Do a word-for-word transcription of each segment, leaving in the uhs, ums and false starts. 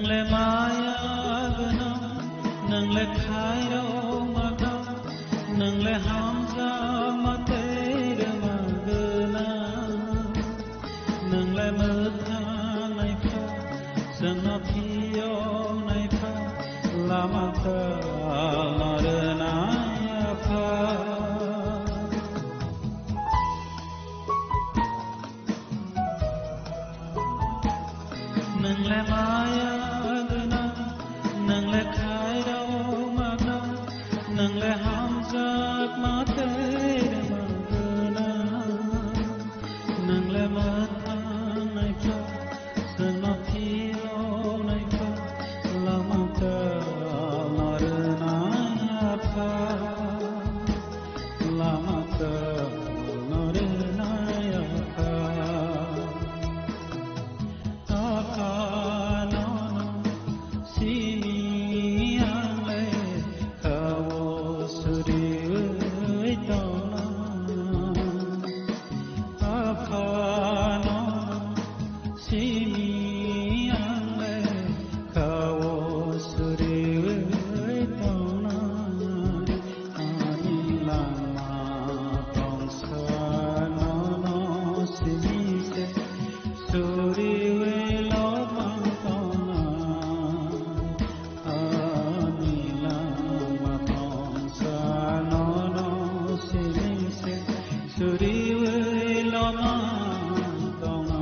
Le maya gwnang, nwng le khairokma gwnang, nwng le hamjakma tei rwma gwnang. Nwng le mwthang naikha, chwngno phiyok naikha, lama kwtal no rwnai Apha. Nwng le maya gwnang, nwng le khairokma gwnang, nwng le hamjakma tei rwma gwnang. Nwng le mwthang naikha, chwngno phiyok naikha, lama kwtal no rwnai Apha, lama kwtal no rwnai Apha. Apha nono simi ang le kha-o suriui tongna. Apha nono simi ang le kha-o suriui tongna. Ani lama tongsa nono simi se suriui lopang tongna. Ani lama tongsa nono simi se suriui lopang tongna.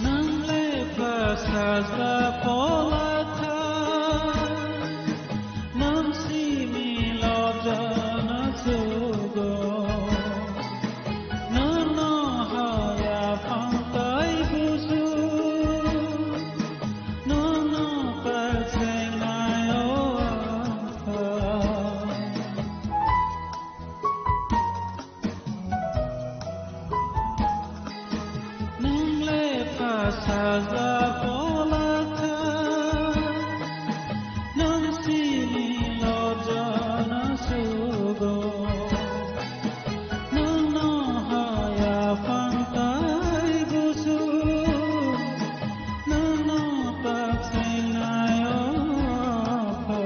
Nwng le bwsajla pola kha, nwng simi lobjana chugo. Nwngno haya phang tai busu, nwngno pasengnai o Apha. Nwng le bwsajla pola kha, nwng simi lobjana chugo. Nwngno haya phang tai busu, nwngno pasengnai o Apha.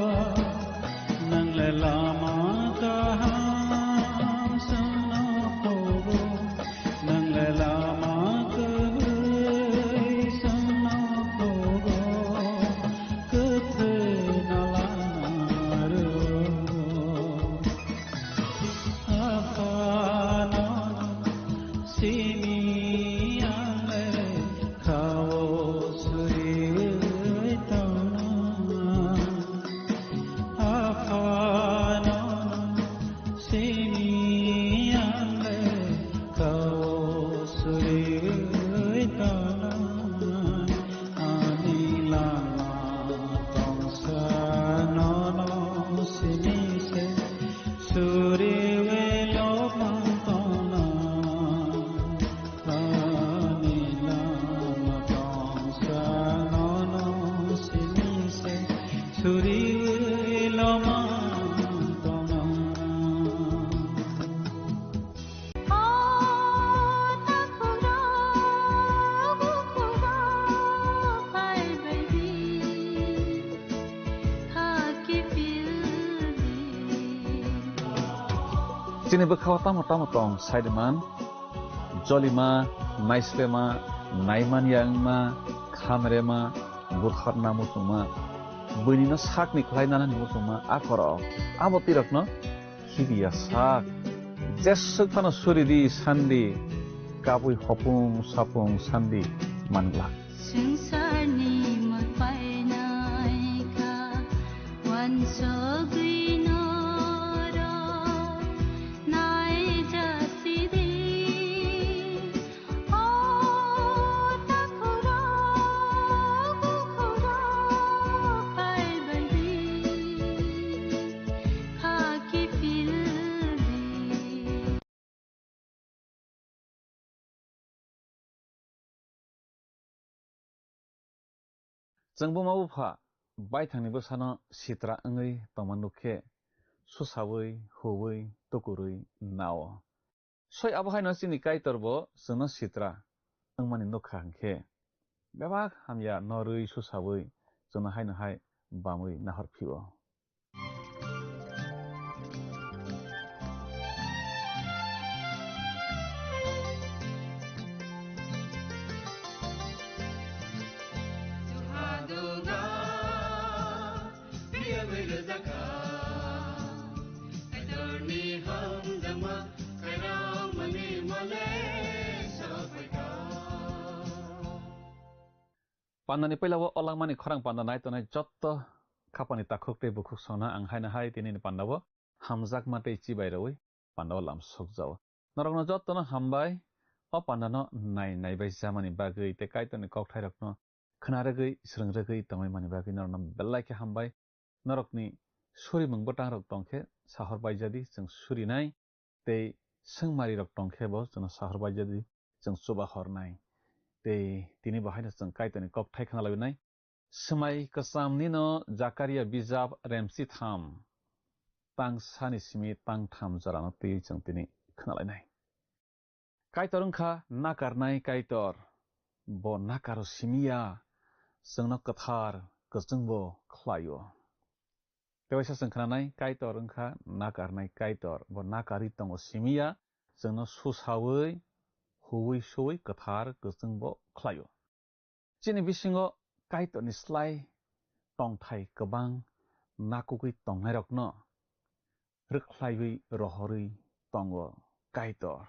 Nwng le lama kaham chwngno phogo, nwng le lama kwrwi chwngno phogo, kwthwino lama rw. Apha nono simi ang le kha-o suriui tongna. Apha nono simi ang le kha-o suriui tongna. Ani lama tongsa nono simi se suriui lopang tongna. Ani lama tongsa nono simi se suriui lopang tongna. Chini bwkhao tamo tamo tong saiman, jolima, naislema, naimanya wngma, khamrema, bwkharna muchungma, buinino sakni khlai nanani muchungma a korok. Abo twirakno khibiya sak. Jeswk phano suridi sandi, kabui hopung sapung sandi manglak. Swngcharni mwpainai kha, uansugwi norok naijasidi. O takhurok, bukhurok, Chwng buma bupha baithangni bwsano sitra wngwi tongma nuk khe, susaui, huui, tukurui nao. Soi abo haino chini Kaitor bo chwngno sitra wngmani nuk kha hwn khe, bebak hamya norwi susaui chwngno haino hai bamwi nahor phio. Pandani puila o langmani khorang panda nai tongnai jotto khapani takhuk tei bukhuk songno ang haino hai tinini pandao hamjakma tei chibai rwi pandao lam sokjao. Norokno jottono hambai o pandano nai naibai jamani bagwi tei Kaitorni kokthairokno khna rwgwi, swrwng rwgwi tongwi mani bagwi norokno belai khe hambai. Norokni surimung bwtangrok tong khe sahor baijadi, chwng surinai, tei swngmarirok tong khe bo chwngno sahor baijadi, chwng chuba hornai. Tei tini bo haino chwng Kaitorni kokthai khna lainai. Swmai kwchamnino Jakaria bijap remsi tham, tang sani simi tang tham jorano twi chwng tini khna lainai. Kaitor wngkha nakarnai Kaitor, bo nakaro simi ya, chwngno kwthar kwchwngbo khlaio. Tewaisa chwng khnanai, Kaitor wngkha nakarnai Kaitor, bo nakarwi tongo simi ya, chwngno susaui, huui suui kwthar kwchwngbo khlaio. Chini bisingo Kaitorni slai tongthai kwbang nakugwi tongnairokno rwkhlaiwi rohorwi tongo Kaitor.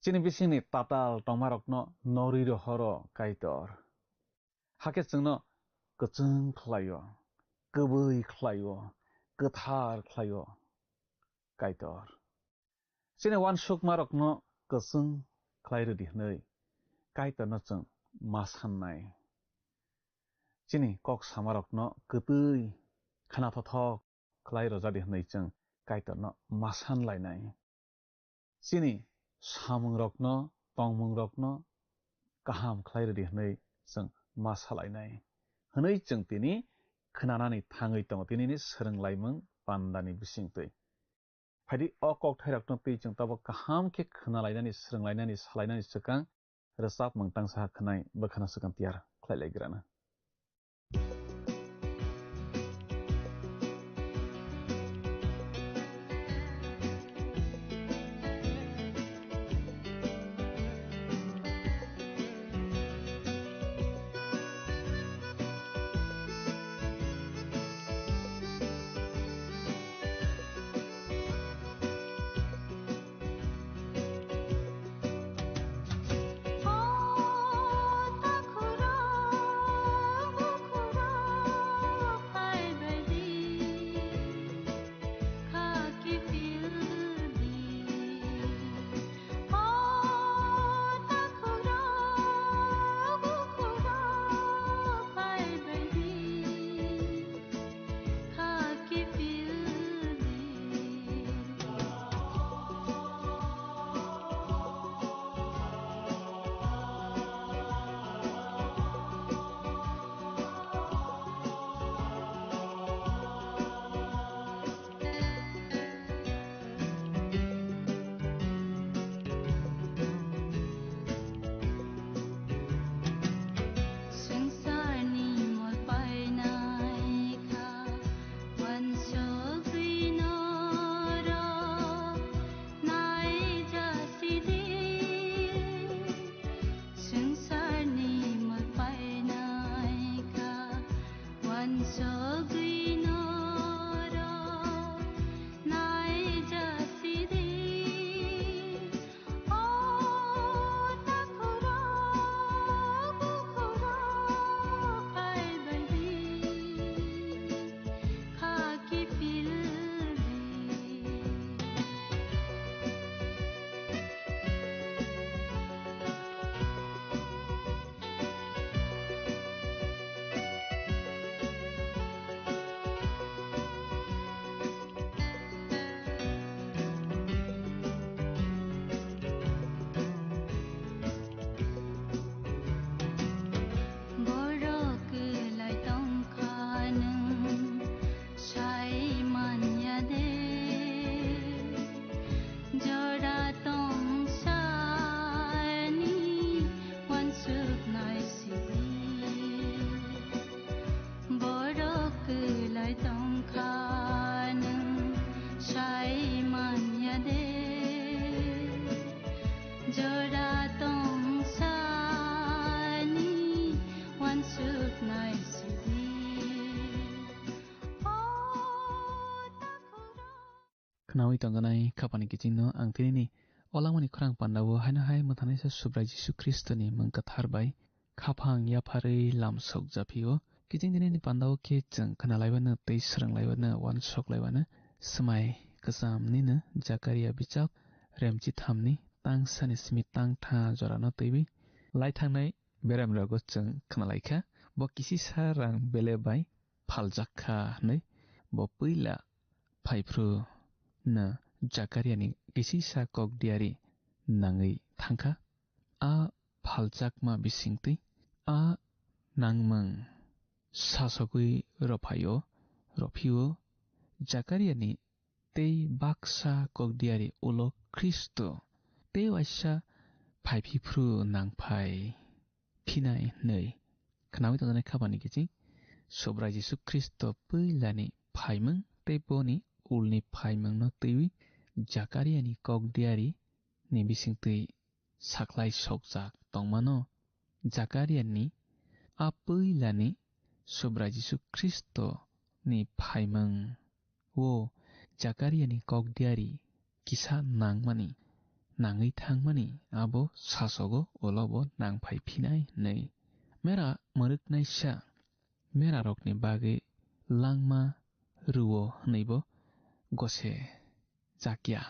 Chini bisingni tatal tongmarokno norwi rohoro Kaitor. Hakhe chwngno kwchwng khlaio, kwbwi khlaio, kwthar khlaio Kaitor. Chini uansukmarokno kwchwng khlai rwdi hwnwi Kaitorno chwng ma sannai. Chini kok samarokno kwtwi khnathothok khlai rwjadi hwnwi chwng Kaitorno ma san lainai. Chini samungrokno, tongmungrokno kaham khlai rwdi hwnwi chwng ma sa lainai. Hwnwi chwng tini khnanani thangwi tongo, tinini swrwng laimung pandani bisingtwi. Phaidi o kokthairokno twi chwng tabuk kaham khe khna lainani, swrwng lainani, sa lainani swkang rwchapmung tangsa khwnai bwkhano swkang tiyar khlai lai grana. Khnaui tongjanai khapani kichingno ang tinini o langmani khorang pandao haino hai mwthangnai sa Subrai Jisu Khristoni mung kwthar bai khaphang yapharwi lam sok japhio. Kiching dinini pandao khe chwng khnalaibano tei swrwnglaibano uansuk laibano swmai kwcham nini Jakaria bichap remchi thamni tang sani simi tang tha jorano twiwi lai thangnai beramrokgo chwng khnalaikha. Bo kisisa rang bele bai phaljak kha hwnwi bo puila phaiphru no Jakariani kisisa kok diari nangwi thangkha. A phaljakma bisingtwi a nangmung sasogwi rophaio, rophio. Jakariani tei baksa kok diari ulo Khristo tei waisa phaiphru nangphai phinai hwnwi khnaui tongjaknai khapani kiching Subrai Jisu Khristo puilani phaimung tei boni ulni phaimungno twiwi Jakariani kok diari ni bisingtwi saklai sokjak tongmano. Jakariani a puilani Subrai Jisu Khristo ni phaimung o Jakariani kok diari kisa nangmani, nangwi thangmani abo sasogo ulo bo nangphai phinai hwnwi. Mera mwrwknaisa merarokni bagwi langma rwo hwnwibo gose jakya.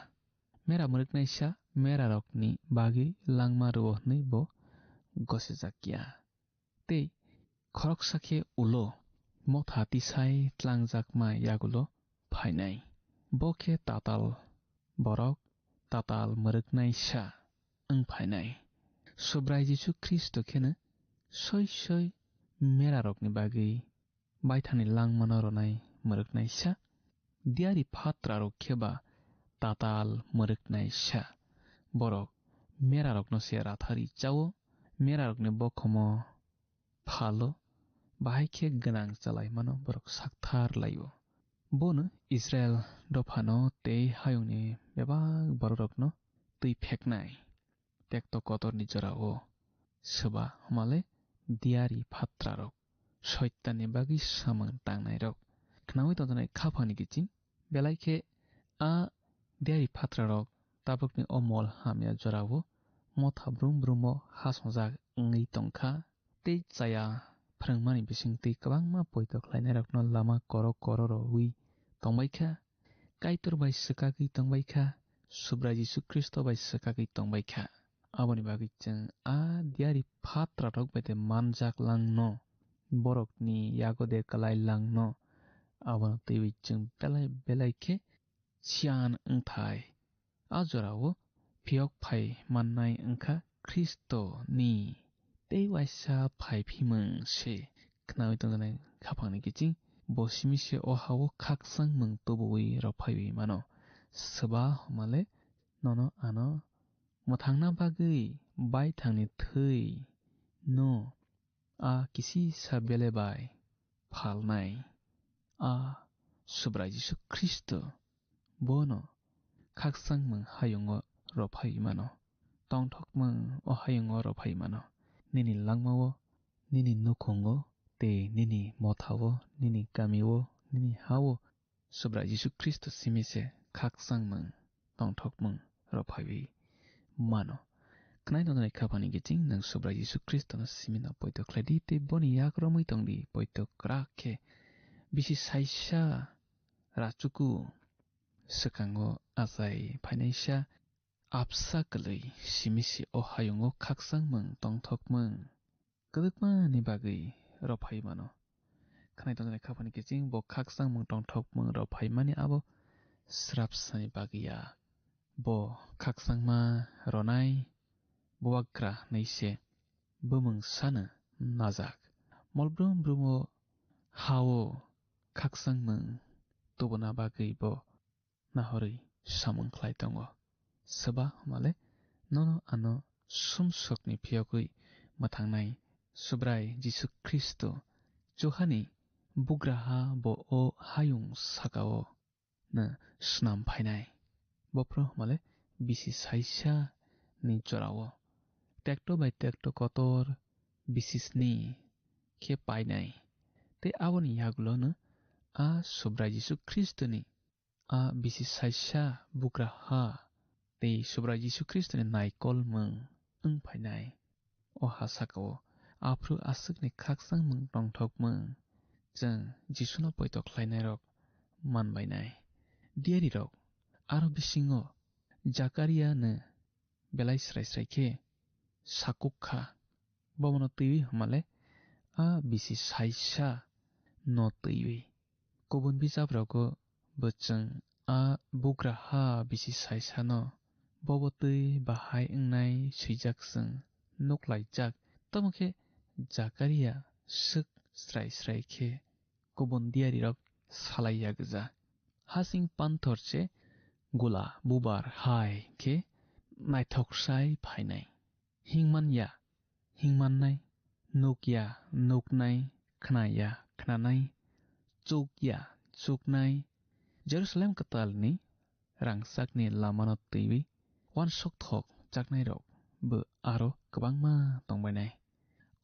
Mera mwrwknaisa merarokni bagwi langma rwo hwnwi bo gose jakya. Tei khoroksa khe ulo motha tisai tlangjakma yagulo phainai. Bo khe tatal borok, tatal mwrwknaisa wng phainai. Subrai Jisu Khristo kheno soi soi merarokni bagwi baithangni langmano rwnai mwrwknaisa. Diari phatrarok khe ba tatal mwrwknaisa. Borok merarokno se rathari chao, merarokni bokhomo phalo, bahai khe gwnang chalaimano borok sakthar laio. Bono Israel dophano tei hayungni bebak bororokno twi pheknai. Tekto kotorni jorao swba hwnmale diari phatrarok, Soitanni bagwi samung tangnairok, khnaui tongjaknai khaphangni kiching. Belai khe a diari phatrarok tabukni o mol hamya jorao motha brum brumo hasongjak wngwi tongkha. Tei chaya phrwngmani bisingtwi kwbangma poito khlainairokno lama koro koro rwui tongbaikha. Kaitor bai swkagwi tongbaikha, Subrai Jisu Khristo bai swkagwi tongbaikha. Aboni bagwi chwng a diari phatrarok bai de manjak langno, borokni yago de kwlai langno, abono twiwi chwng belai belai khe siyan wngthai. A jorao phiyok phai mannai wngkha Khristoni tei waisa phaiphimung se khnaui tongjaknai khaphangni kiching. Bo simi se o ha-o khakchangmung tubuwi rw phaiwi mano. Swba hwnmale nono ano mwthangna bagwi baithangni thwi no a kisisa bele bai phalnai a Subrai Jisu Khristo bono khakchangmung hayungo rw phaiwi mano. Tongthokmung o hayungo rw phaiwi mano. Nini langmao, nini nukhungo, tei nini mothao, nini kamio, nini hao Subrai Jisu Khristo simi se khakchangmung, tongthokmung rw phaiwi mano. Khwnai tongjaknai khaphani kiching nwng Subrai Jisu Khristono simino poito khlai di tei boni yak romwi tong di, poito kwrak khe bisi saisa rachuku swkango achai phainaisa apsa kwlwi simi se o hayungo khakchangmung, tongthokmung kwbangmani bagwi rw phai mano. Khwnai tongjaknai khaphani kiching bo khakchangmung tongthokmung rw phaimani abo srapsani bagwi ya. Bo khakchangma rwnai bubagra hwnwi se bumung sano najak. Molbrum brumo ha-o khakchangmung tubuna bagwi bo nahorwi samung khlai tongo. Swba hwnmale nono ano sumsokni phiyogwi mwthangnai Subrai Jisu Khristo chuhani bugraha bo o hayung sakao no snam phainai. Bophro hwnmale bisi saisa ni jorao tekto bai tekto kotor bisi sni khe painai. Tei aboni yagulo no a Subrai Jisu Khristoni a bisi saisa bugra ha tei Subrai Jisu Khristoni naikolmung wng phainai. O ha sakao aphuru aswkni khakchangmung tongthokmung chwng Jisuno poito khlainairok manbainai. Diyarirok aro bisingo Jakariano belai srai srai khe sakuk kha. Bomono twiwi hwnmale a bisi saisa no twiwi. Kubun bijaprogo bo chwng a bugra ha bisi saisano bobo twi bahai wngnai swijak chwng nuklaijak. Tamo khe Jakaria swk srai srai khe kubun diyarirok salai ya gwja. Hasing panthor se gula bubar hai khe naithok sai phainai. Hingman ya hingmannai, nuk ya nuknai, khna ya khnanai, chuk ya chuknai. Jerusalem kwtalni rangchakni lamano twiwi uansuk thok chaknairok bo aro kwbangma tongbainai.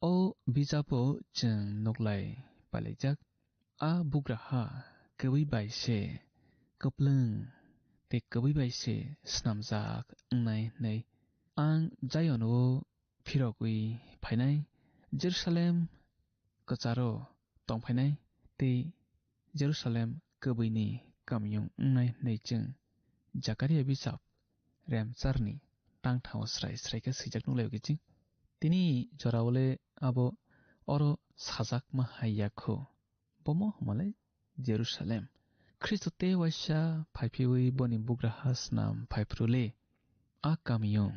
O bijapo chwng nuklai pailaijak, a bugraha kwbwi bai se kwplwng tei kwbwi bai se snamjak wngnai hwnwi. Ang Zion-o phirogwi phainai, Jerusalem kwcharo tongphainai tei Jerusalem kwbwini kamiyung wngnai hwnwi chwng Jakaria bijap remcharni tangthao srai srai khe swijak nuklaio kiching. Tini jorao le abo oro sajakma hai ya kho. Bomo hwnmale Jerusalem. Khristo tei waisa phaiphaiwi boni bugraha snam phaiphru le a kamiyung,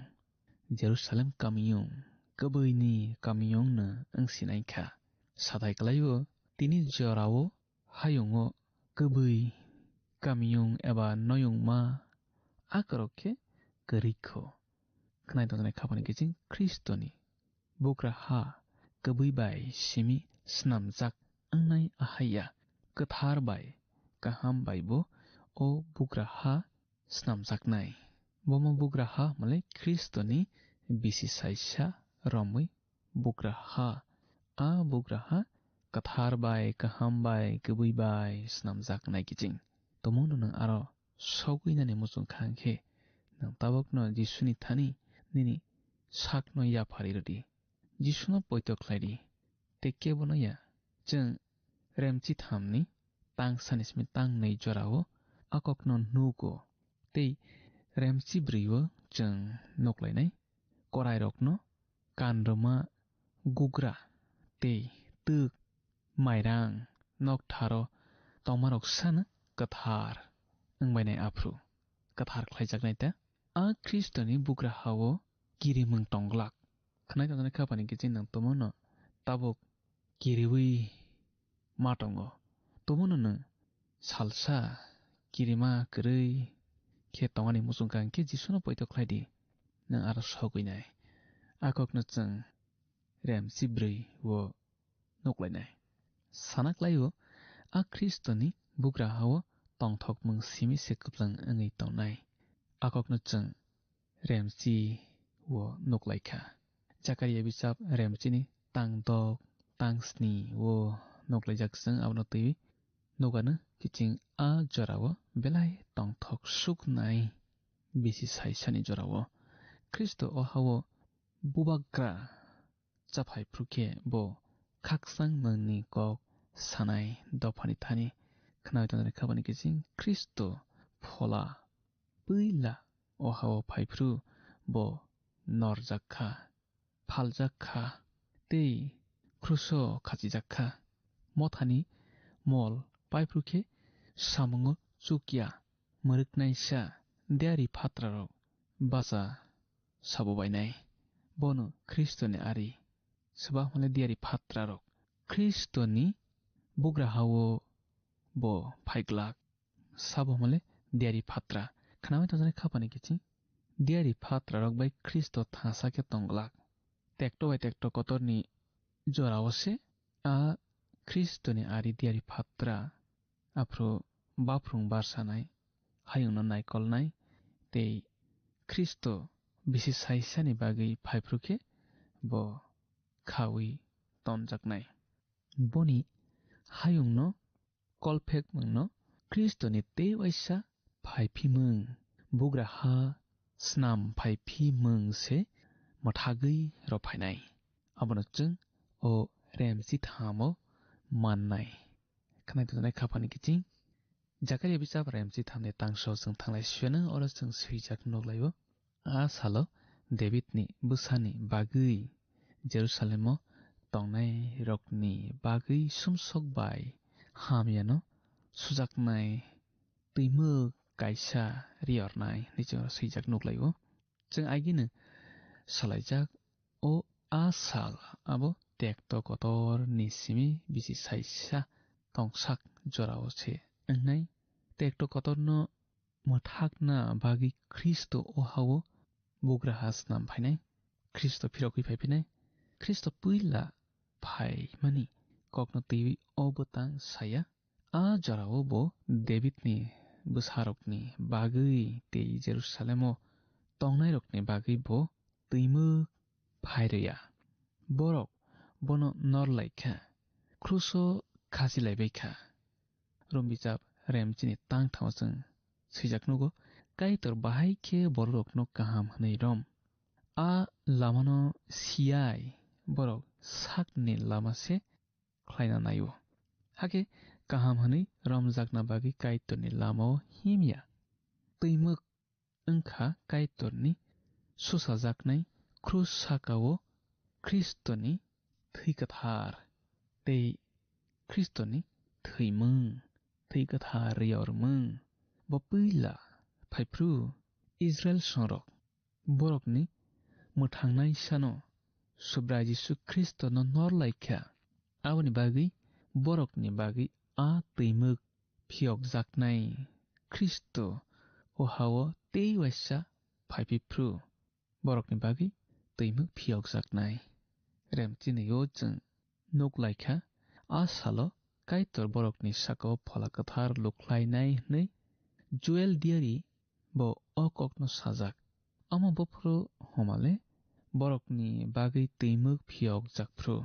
Jerusalem kamiyung, kwbwini kamiyungno wngsinai kha. Sathai kwlaio tini jorao hayungo kwbwi kamiyung eba noyungma akorok khe kwrwi kho. Khnai tongjaknai khapani kiching Khristoni bugra ha kwbwi bai simi snamjak wngnai ahaiya kwthar bai kaham bai bo o bugra ha snamjaknai. Bomo bugra ha hwnmale Khristoni bisi saisa romwi bugra ha. A bugra ha kwthar bai kaham bai kwbwi bai snamjaknai kiching. Tomono nwng aro sogwi nani muchung kha hwnkhe nwng tabukno Jisuni thani nini sakno yapharwi rwdi. Jisuno poito khlaidi. Tei kebono ya. Chwng remchi thamni tang sani simi tang nwi jorao a kokno nugo. Tei remchi bwrwio chwng nuklainai korairokno kanrwma gugra tei twk mairang noktharo tongmarok sano kwthar wngbainai aphru kwthar khlaijaknai ta. A Khristoni bugra hao kirimwng tongglak. Khnai tongjaknai khapani kiching nwng tomono tabuk kiriwi ma tongo. Tomono nwng salsa kirima kwrwi khe tongani muchungkha hwnkhe Jisuno poito khlaidi, nwng aro sogwinai. A kokno chwng remchi bwrwi o nuklainai. Sana klaio, a Khristoni bugra hao tongthokmung simi se kwplwng wngwi tongnai. A kokno chwng remchi o nuklaikha. Jakaria bijap remchini tang dok, tang sni o nuklaijak chwng abono twiwi nukano kiching a jorao belai tongthok suknai bisi saisani jorao. Khristo o hao bubagra chaphai phru khe bo khakchang mungni kok sanai dophani thani khnawi tongnai khabani kiching Khristo phola puila o hao phai phru bo norjak kha, phaljak kha, tei kruso khachijak kha. Mothani mol pai phru khe samungo chukya mwrwknaisa diari phatrarok bacha sabo bainai. Bono Khristoni ari. Swbakmale diari phatrarok. Khristoni bugra hao bo phaiglak. Sabo hwnmale diari phatra. Khnawi tongjaknai khapani kiching diari phatrarok bai Khristo thangsa khe tongglak. Tekto bai tekto kotorni jorao se a Khristoni ari diari phatra. Aphuru baphrung barsanai, hayungno naikolnai, tei Khristo bisi saisani bagwi phaiphru khe bo khawi tonjaknai. Boni hayungno kolphekmungno Khristoni tei waisa phaiphimung, bugraha snam phaiphimung se mwthagwi rw phainai. Abono chwng o remchithamo mannai. Khwnai tongjaknai khaphani kiching Jakaria bichap remchithamni tangso chwng thanglai siyano oro chwng swijak nuklaio. A salo Davidni bwsani bagwi Jerusalemo tongnairokni bagwi sumsok bai hamyano sujaknai twimwk kaisa riornai hinwi chwng swijak nuklaio. Chwng agini salaijak o a sal abo tekto kotor ni simi bisi saisa tongsak jorao se wngnai. Tekto kotorno mwthakna bagwi Khristo o hao bugraha snam phainai, Khristo phirogwi phai phinai, Khristo puila phaimani kokno twiwi o bwtang saya. A jorao bo Davidni bwsarokni bagwi tei Jerusalemo tongnairokni bagwi bo twimwk phai rwya. Borok bono nor lai kha, kruso khasi lai bai kha. Rom bichap remchini tang thangma chwng swijak nugo, Kaitor bahai khe bororokno kaham hwnwi rom. A lamano siyai borok sakni lama se khlaina naio. Hakhe kaham hwnwi romjakna bagwi Kaitorni lamao himya. Twimwk wngkha Kaitorni susajaknai krus sakao Khristoni thwi kwthar tei Khristoni thwimung, thwi kwthar riormung. Bo puila phaiphru Israil songrok borokni mwthangnai sano Subrai Jisu Khristono nor lai kha. Aboni bagwi borokni bagwi a twimwk phiyokjaknai Khristo o hao tei waisa phaiphru borokni bagwi twimwk phiyokjaknai. Remchini o chwng nuk lai kha, a salo Kaitor borokni sakao Phola Kwthar lukhlainai hwnwi Joel diari bo o kokno sajak. Omo buphuru homale borokni bagwi twimwk phiyokjak phru.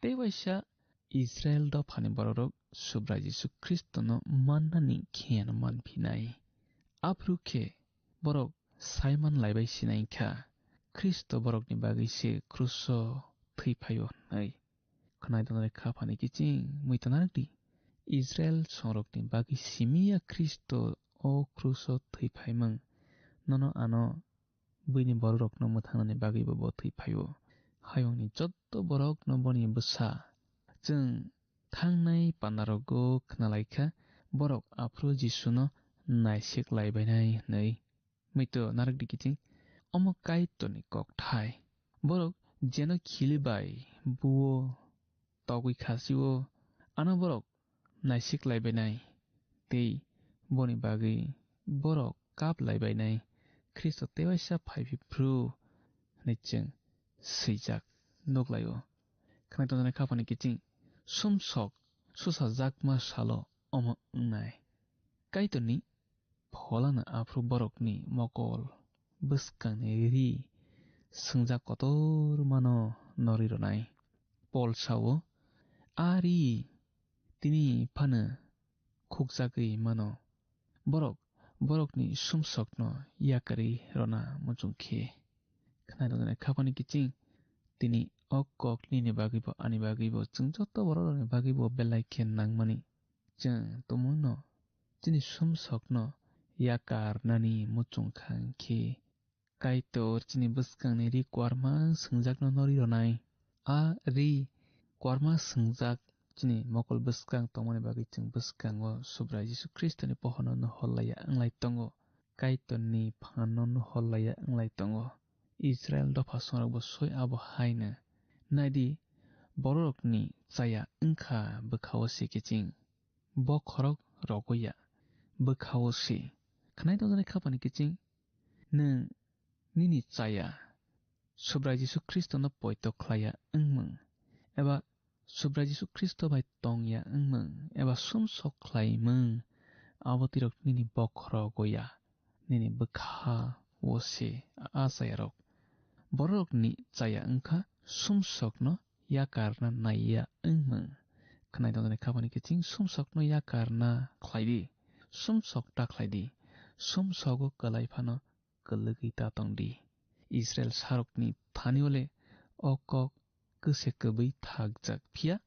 Tei waisa Israil dophani bororok Subrai Jisu Khristono mannani kheno manphinai. Aphuru khe borok saiman laibai sinai kha, Khristo borokni bagwi se kruso thwi phaio hwnwi. Khwnai tongnai kha phani kiching mui tongnai di. Israil songrokni bagwi simiya Khristo o kruso thwi phaimung nono ano buini bororokno mwthangnani bagwibo bo thwi phaio. Hayungni jotto borokno boni bwsa. Chwng thangnai pandarogo khwnalaikha, borok aphuru Jisuno naisik laibainai hwnwi. Muitu narwk di kiching, omo Kaitorni kokthai. Borok jeno khili bai buo togwi khasio, ano borok naisik laibainai tei boni bagwi borok kap laibainai, Khristo tewaisa phaiphru hwnwi chwng swijak nuklaio. Khwnai tongjaknai kha phani kiching sumsok susajakma salo omo wngnai. Kaitorni pholano aphuru borokni mokol bwskangni ri swngjak kotormano norwi rwnai. Pol sao, "A ri tini phano khukjagwi mano, borok borokni sumsokno yakarwi rwna muchung khe." Khwnai rwjaknai kha phani kiching, tini o kok nini bagwibo, ani bagwibo, chwng joto bororokni bagwibo belai khe nangmani. Chwng tumungno chini sumsokno yakarnani muchung kha, hinkhe Kaitor chini bwskangni ri kwarma swngjakno norwi rwnai. A ri kwarma swngjak chini mokol bwskang tongmani bagwi chwng bwskango Subrai Jisu Khristoni pohorno nuhor laiya wnglai tongo. Kaitorni phanno nuhor laiya wnglai tongo. Israil dopha songrokbo soi abo haino. Naidi, bororokni chaya wngkha bwkhao se kiching. Bokhorok rogo ya, bwkhao se. Khwnai tongjaknai kha phani kiching, nwng nini chaya Subrai Jisu Khristono poito khlaiya wngmung, eba Subrai Jisu Khristo bai tongya wngmung, eba sumsok khlaimung, abo tirok nini bokhorogo ya, nini bwkha o se a chayarok. Bororokni chaya wngkha sumsokno yakarna naiya wngmung. Khwnai tongjaknai kha phani kiching sumsokno yakarna khlai di, sumsok ta khlai di. sumsogo kwlai phano kwlwgwi ta tong di. Israil sarokni thani-o le o kok kwse kwbwi thakjak, phiya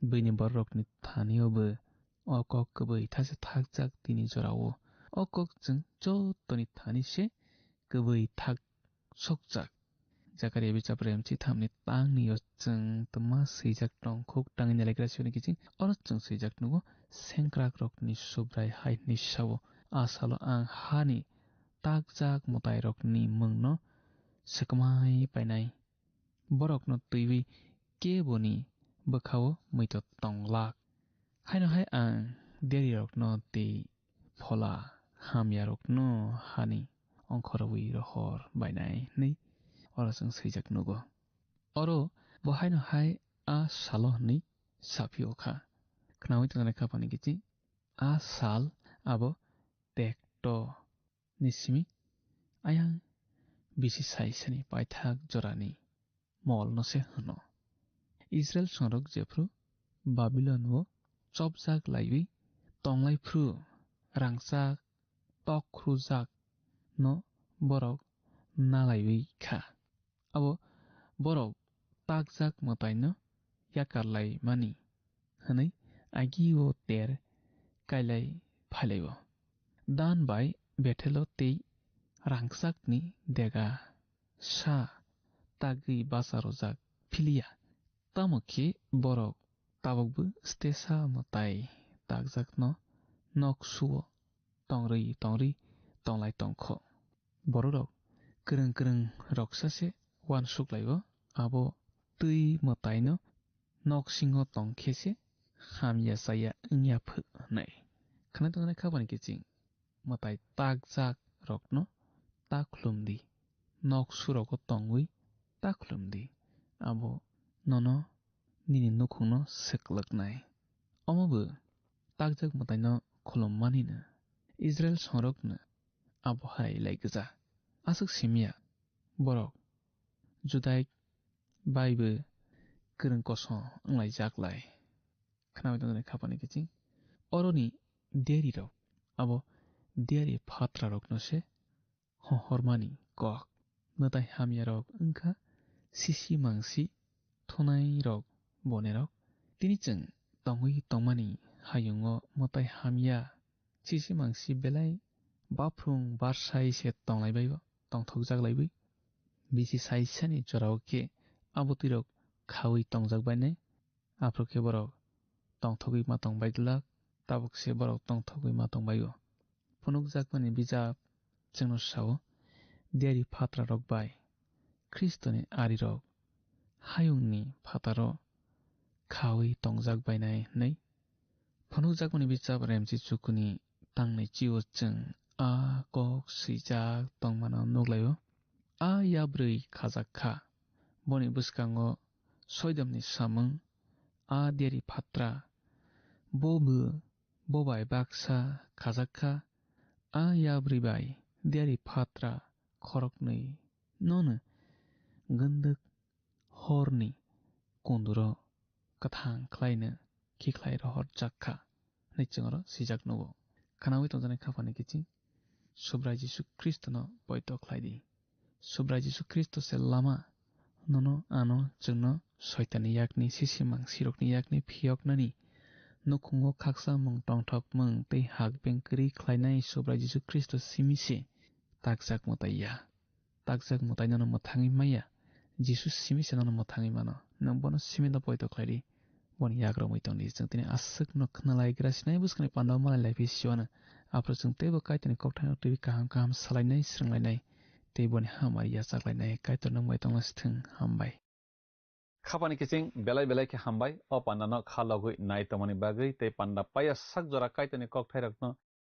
buini bororokni thani-o bo o kok kwbwi thaksa thakjak tini jora-o. O kok chwng jottoni thani se kwbwi thak sokjak. Zakaria bichap rem chithamni tangni-o chwng twma swijak tong khuk tangwi nailaikra siyoni kiching. Oro chwng swijak nugo, sengkrakrokni Subrai hai hwnwi sao, "A salo ang hani takjak mwtairokni mungno swkmai painai. Borokno twiwi keboni bwkhao muitu tonglak. Haino hai ang derirokno tei phola hamyarokno hani ongkhorwi rohor bainai," hwnwi oro chwng swijak nugo. Oro bo haino hai a salo hwnwi saphio kha. Khnaui tongjaknai kha phani kiching, a sal abo tekto ni simi ayang bisi saisani paithak jorani molno se hwno. Israil songrok jephru Babilon-o chopjak laiwi tonglaiphru rangchak tokkhrujakno borok nalaiwi kha. Abo borok takjak mwtaino yakarlaimani hwnwi agi-o ter kailai phailaio. Dan bai Bethelo tei rangchakni dega sa tagwi bacha rwjak philiya. Tamo khe borok tabukbo stesa mwtai takjakno nok suo tongrwi tongrwi tonglai tongkho. Bororok kwrwng kwrwng roksa se uansuk laio, abo twi mwtaino nok singo tong khe se hamya chaya wngya ph-, hwnwi. Khwnai tongjaknai kha bani kiching, mwtai takjak rokno ta khulum di, nok surogo tongwi ta khulum di, abo nono nini nukhungno swklwknai. Omo bo takjak mwtaino khulummanino Israil songrokno abo hai lai gwja. Aswk simiya borok Judaik bai bo kwrwng kosom wnglaijak lai. Khnaui tongjaknai kha bani kiching, oroni diarirok abo diari phatrarokno se hohormani kok. Mwtai hamyarok wngkha sisi mangsi thunairok bonerok. Tini chwng tongwi tongmani hayungo mwtai hamya sisi mangsi belai baphrung barsai se tonglai baio, tongthokjak laiwi. Bisi saisani jorao khe abo twirok khaui tongjak bainai. Aphuru khe borok tongthogwi ma tong bai glak, tabuk se borok tongthogwi ma tong bai-o. Phunukjakmani bijap chwngno sao, diari phatrarok bai Khristoni arirok hayungni phataro khaui tongjak bainai hwnwi. Phunukjakmani bijap remchi chukuni tangnai chio chwng a kok swijak tongmano nuklaio. A yabrwi khajak kha, boni bwskango soidomni samung, a diari phatra, bo bo, bo bai baksa khajak kha, a yabrwi bai diari phatra khoroknwi nono gwndwk horni kunduro kwthang khlaino khikhlai rohorjak kha, hwnwi chwng oro swijak nugo. Khnaui tongjaknai kha phani kiching, Subrai Jisu Khristono poito khlai di. Subrai Jisu Khristo se lama, nono ano chwngno Soitanni yakni, sisi mangsirokni yakni phiyoknani, nukhungo khaksa mung tongthokmung tei hakbeng kwrwi khlainai Subrai Jisu Khristo simi se takjak mwtai ya. Takjak mwtai nono mwthangwi maya. Jisu simi se nono mwthangwi mano. Nwng bono simi no poito khlai di. Boni yagromwi tong di. Chwng tini aswk no khwnalai gra sinai bwskangni panda o malai lai phi siwano. Aphuru chwng teibo Kaitorni kokthaino twiwi kaham kaham salainai, swrwnglainai, tei boni hamari yachaklainai. Kaitor nwng bai tongla sithwng. Hambai. Khapani kiching belai belai khe hambai, o pandano kha logwi nai tongmani bagwi tei panda paya sak jora Kaitorni kokthairokno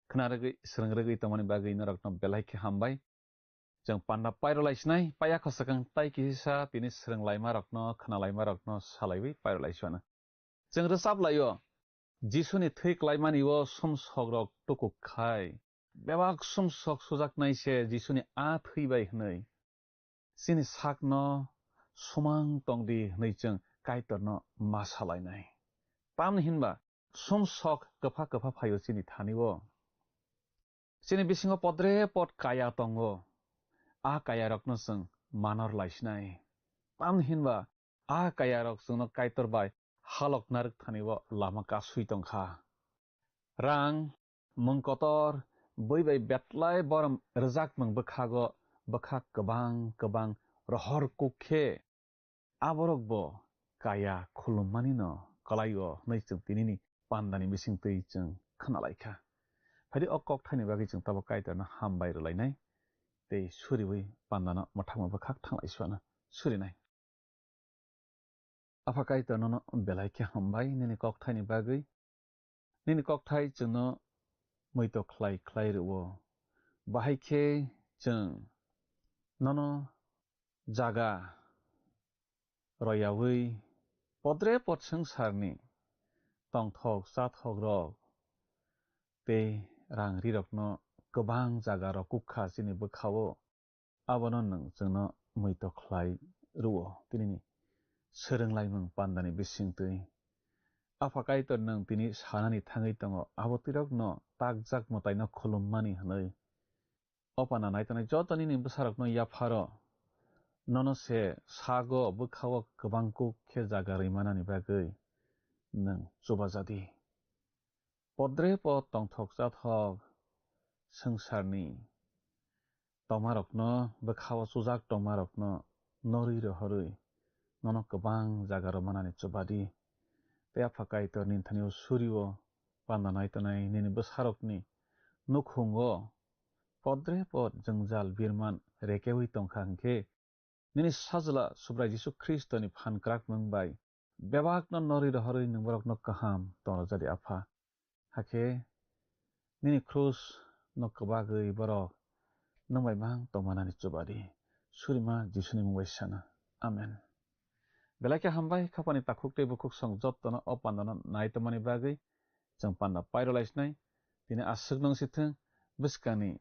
khna rwgwi, swrwng rwgwi tongmani bagwi norokno belai khe hambai. Chwng panda pairolai sinai, paya khosakang tai kisa tini swrwng laimarokno, khna laimarokno salaiwi pairolai suana. Chwng rwchap laio, Jisuni thwi klaimani o sumsokrok tukuk khai, bebak sumsok sujaknai se Jisuni a thwi bai hwnwi. Chini sakno sumang tong di hwnwi chwng Kaitorno ma salainai. Tamni hinba sumsok kwpha kwpha phaio chini thani o. Chini bisingo podre pod kaya tongo. A kayarokno chwng manor laisinai. Tamni hinba a kayarok chwngno Kaitor bai halokna rwkthani o lama kasui tongkha. Rang, mwng kotor, bui bai betlai borom rwjakmung bwkhago bwkhak kwbang kwbang rohor kuk khe aborokbo kaya khulummanino kwlaio hwnwi chwng tinini pandani bisingtwi chwng khwnalaikha. Phaidi o kokthaini bagwi chwng tabuk Kaitorno hambai rwlainai tei suriui pandano mwthangma bwkhak thanglai suana surinai. Apha Kaitor nono belai khe hambai nini kokthaini bagwi. Nini kokthai chwngno muitok khlai khlai rwo. Bahai khe chwng nono jaga royaui podre pod swngcharni tongthok chathok rok tei rang rirokno kwbang jaga rok kukha chini bwkhao. Abono nwng chwngno muitok khlai rwo tinini swrwnglaimung pandani bisingtwi. Apha Kaitor nwng tini sanani thangwi tongo, abo twirokno takjak mwtaino khulummani hwnwi. O panda naitongnai joto nini bwsarokno yapharo, nono se sago bwkhao kwbang kuk khe jaga rwi manani bagwi nwng chubajadi. Podre pod tongthok chathok swngcharni tongmarokno, bwkhao chujak tongmarokno norwi rohorwi nono kwbang jaga rw manani chubadi. Tei Apha Kaitor nini thani o surio panda naitongnai nini bwsarokni nukhungo podre pod jwngjal birman rekeui tongkha hwnkhe, nini Sajla Subrai Jisu Khristoni phan kwrakmung bai bebakno norwi rohorwi nwng borokno kaham tongrwjadi Apha. Hakhe nini krus no kwbagwi borok nwng bai mang tongmanani chubadi. Surima Jisuni mung bai sana. Amen. Belai khe hambai khapani takhuk tei bukhuk song jottono o pandano nai tongmani bagwi chwng panda pairolaisinai. Tini aswk nung sithwng bwskangni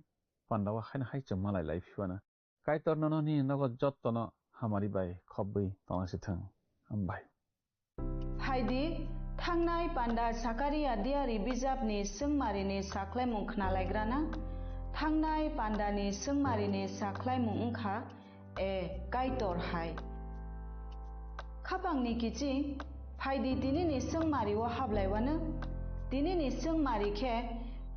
pandao haino hai chwng malai lai phiwana. Kaitor nono nini nogo jottono hamari bai khopbwi tongna sithwng. Hambai. Phaidi, thangnai panda Sakaria diari bijapni swngmarini sakhlaimung khnalaigrana. Thangnai pandani swngmarini sakhlaimung wngkha, E Kaitor hai. Khapangni kiching, phaidi tinini swngmari o hablaiwano. Tinini swngmari khe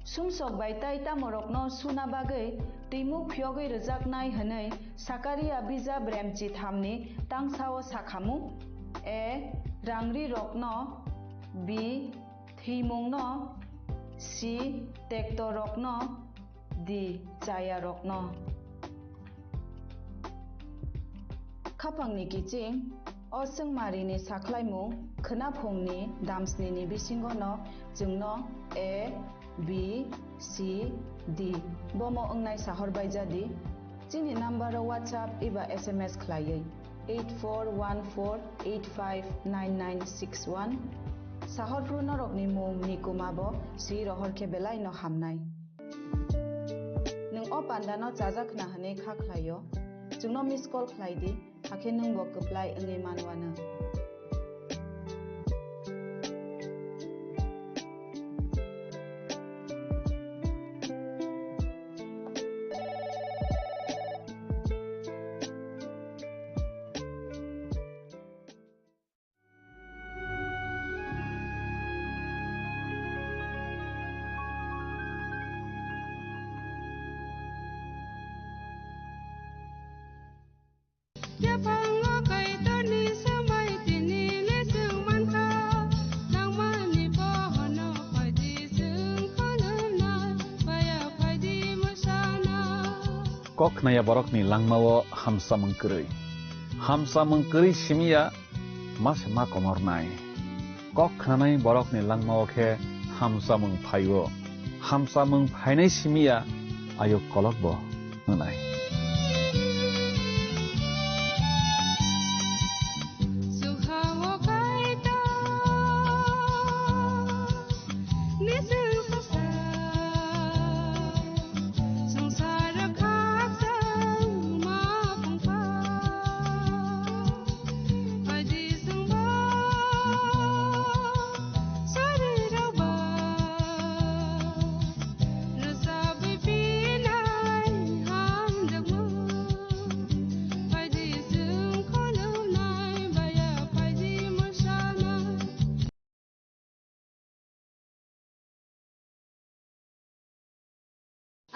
sumsok bai tai tamorokno suna bagwi twimuk phiyogwi rwjaknai hwnwi Sakaria bijap remchi thamni tangsao sakhamu. A. Rangrirokno. B. Thwimungno. C. Tektorokno. D. Chayarokno. Khapangni kiching, o swngmarini sakhlaimung khwnaphungni damsnini bisingono chwngno A, B, C, D bomo wngnai sahor baijadi. Chini number o WhatsApp eba S M S khlaiwi eight four one four eight five nine nine six one. Sahorphru norokni mung ni kuma bo swi rohor khe belai no hamnai. Nwng o panda no chajak khna hwnwi kha khlai o, chwngno miss call khlai di, hakhe nwng bo kwplai wngwi man wano. Yaphango Kaitorni swmai tini le chwng mankha, nangmani bohono phaidi chwng khulumna, paya phaidi mwsana. Kok khnaya borokni langmao hamsamung kwrwi. Hamsamung kwrwi simiya ma se ma komornai. Kok khnanai borokni langmao khe hamsamung phaio. Hamsamung phainai simiya ayuk kolokbo hwnai.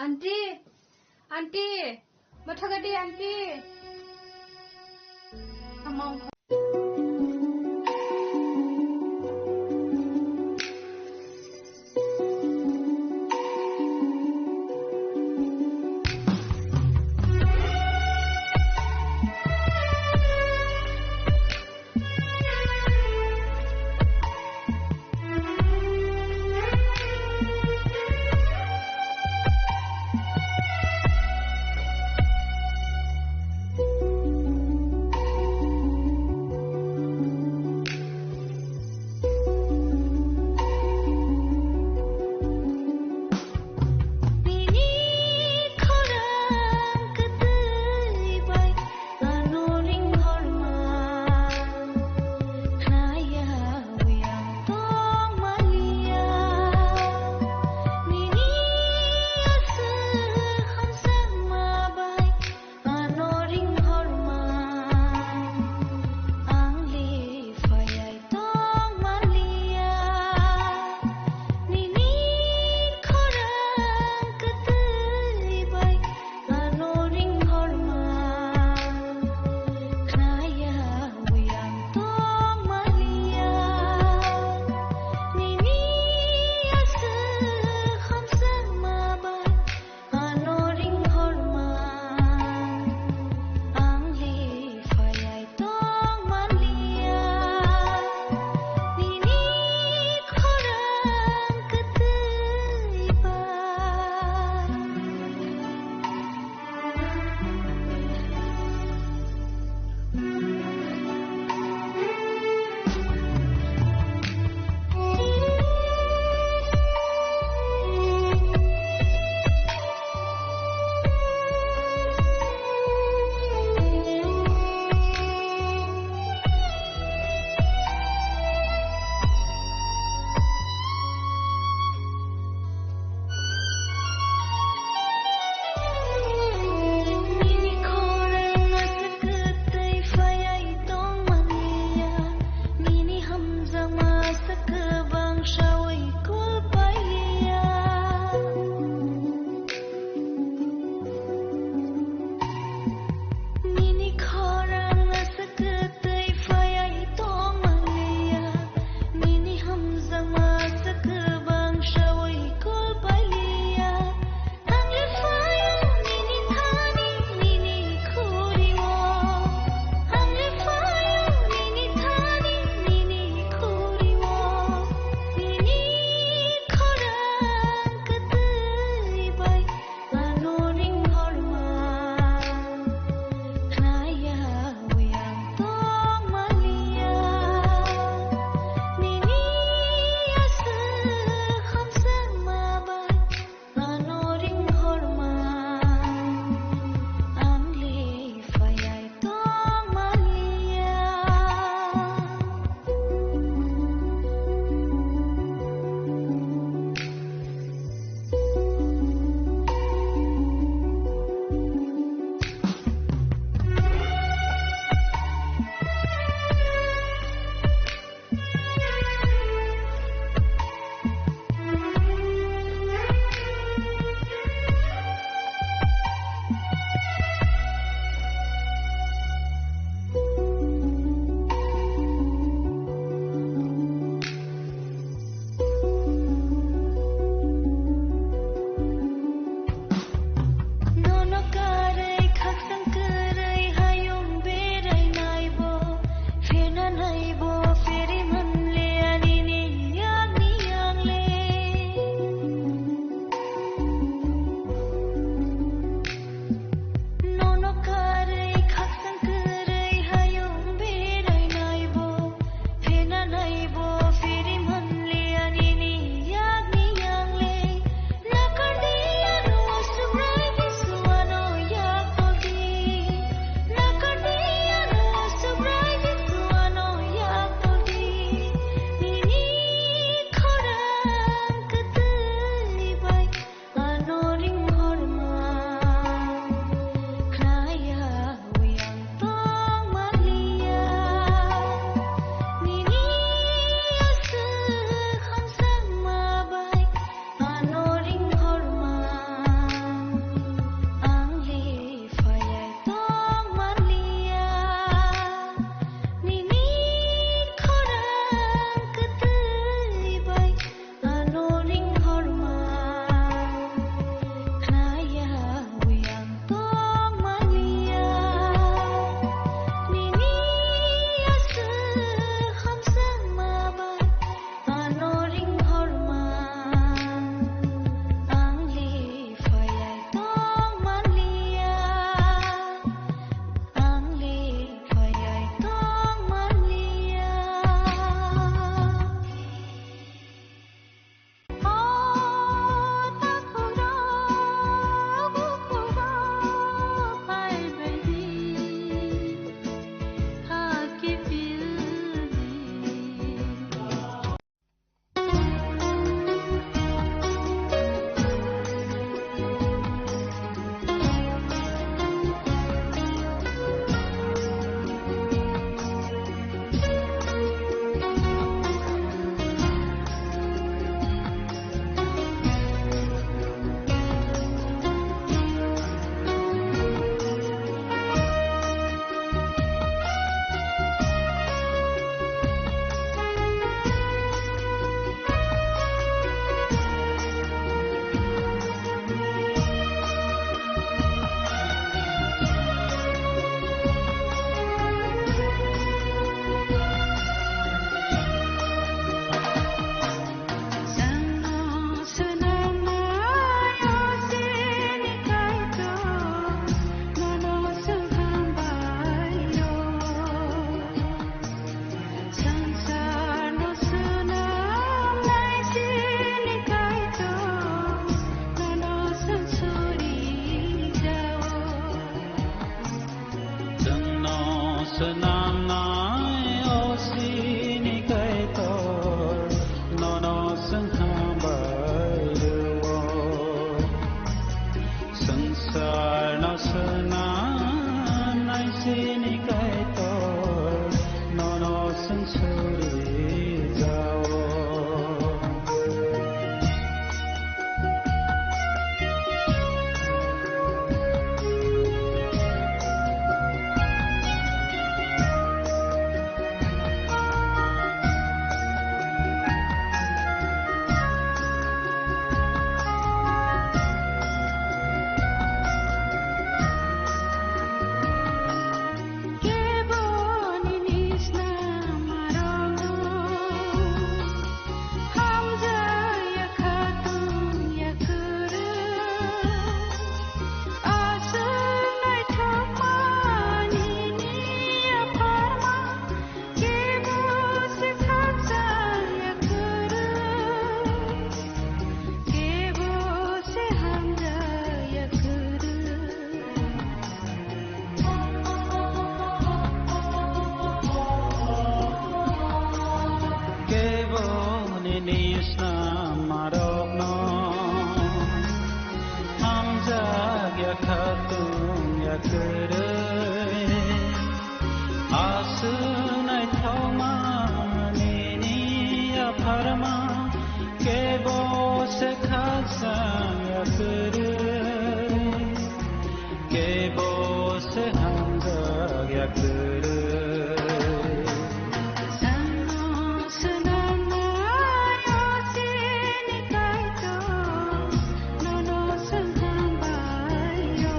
Aunty, aunty, mathagadi aunty. Among. Sarno swnam nai chini Kaitor, nono chwng suri jao. Kebo nini snammarokno hamjak ya khatung ya kwrwi. Aswk naithokma nini yapharma, kebo se khakchang ya kwrwi. Kebo se hamjak ya kwrwi. Sano swnamnai o chini Kaitor, nono swngchang bai o.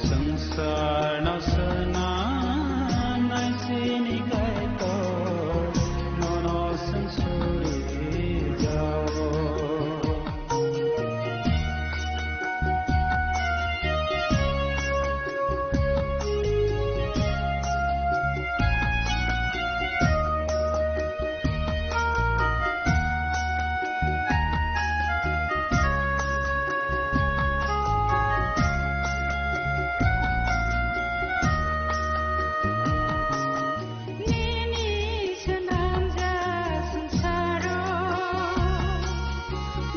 Swngcharno swnamnai chini Kaitor, nono swng suri jao. Nini swnamjak swngcharo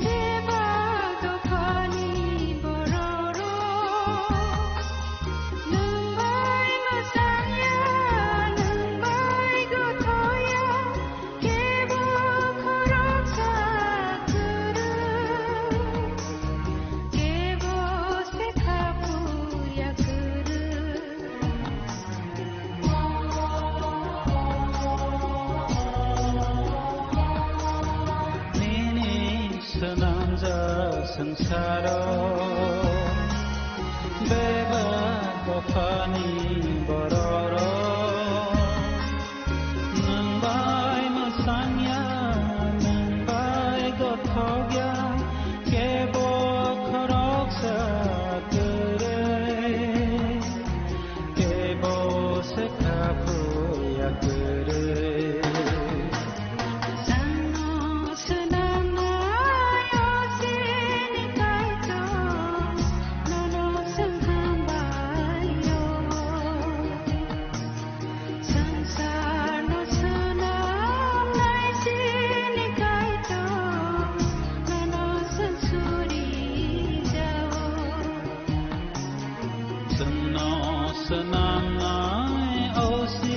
bebak dophani bororok nwng bai mwchangya, nwng bai gothoya, kebo khoroksa kwrwi, kebo se khapuya kwrwi. Nini swnamjak swngcharo bebak dophani bororok nwng bai mwchangya, nwng bai gothokya, kebo khoroksa kwrwi. Kebo se khapuya kwrwi. Sano swnamnai o chini Kaitor, nono swngchang bai o. Swngcharno swnamnai chini Kaitor, nono swng suri jao. Chwngno swnamnai o si